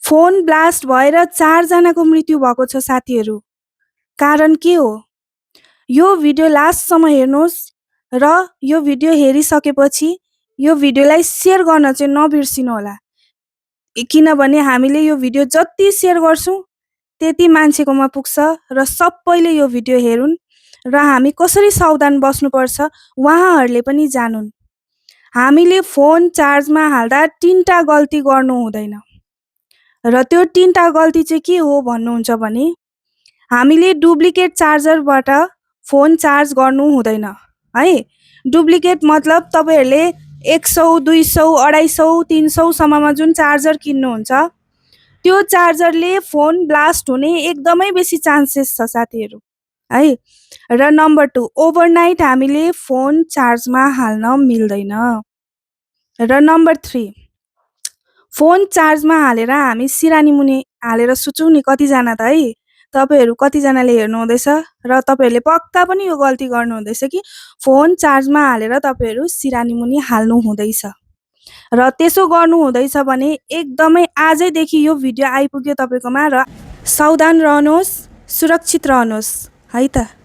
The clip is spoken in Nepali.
फोन ब्लास्ट भएर 4 जनाको मृत्यु भएको छ साथीहरू। कारण के हो? यो भिडियो लास्टसम्म हेर्नुहोस् र यो भिडियो हेरिसकेपछि यो भिडियोलाई सेयर गर्न चाहिँ नबिर्सिनुहोला। किनभने हामीले यो भिडियो जति सेयर गर्छौँ त्यति मान्छेकोमा पुग्छ र सबैले यो भिडियो हेरुन् र हामी कसरी सावधान बस्नुपर्छ उहाँहरूले पनि जानुन्। हामीले फोन चार्जमा हाल्दा 3टा गल्ती गर्नु हुँदैन। र त्यो 3टा गल्ती चाहिँ के हो भन्नुहुन्छ भने हामीले डुप्लिकेट चार्जरबाट फोन चार्ज गर्नु हुँदैन है। डुप्लिकेट मतलब तपाईहरुले 100, 200, 250, 300 सम्ममा जुन चार्जर किन्नुहुन्छ त्यो चार्जरले फोन ब्लास्ट हुने एकदमै बेसी चान्सेस छ साथीहरु है। र नम्बर 2 ओभरनाइट हामीले फोन चार्जमा हाल्न मिल्दैन। र नम्बर 3 फोन चार्जमा हालेर हामी सिरानी मुनि हालेर सुत्छौं नि कतिजना त है। तपाईहरु कतिजनाले हेर्नु हुँदैछ र तपाईहरुले पक्का पनि यो गल्ती गर्नु हुँदैछ कि फोन चार्जमा हालेर तपाईहरु सिरानी मुनि हाल्नु हुँदैछ। र त्यसो गर्नु हुँदैछ भने एकदमै आजैदेखि यो भिडियो आइपुग्यो तपाईकोमा र सावधान रहनुहोस्, सुरक्षित रहनुहोस् है त।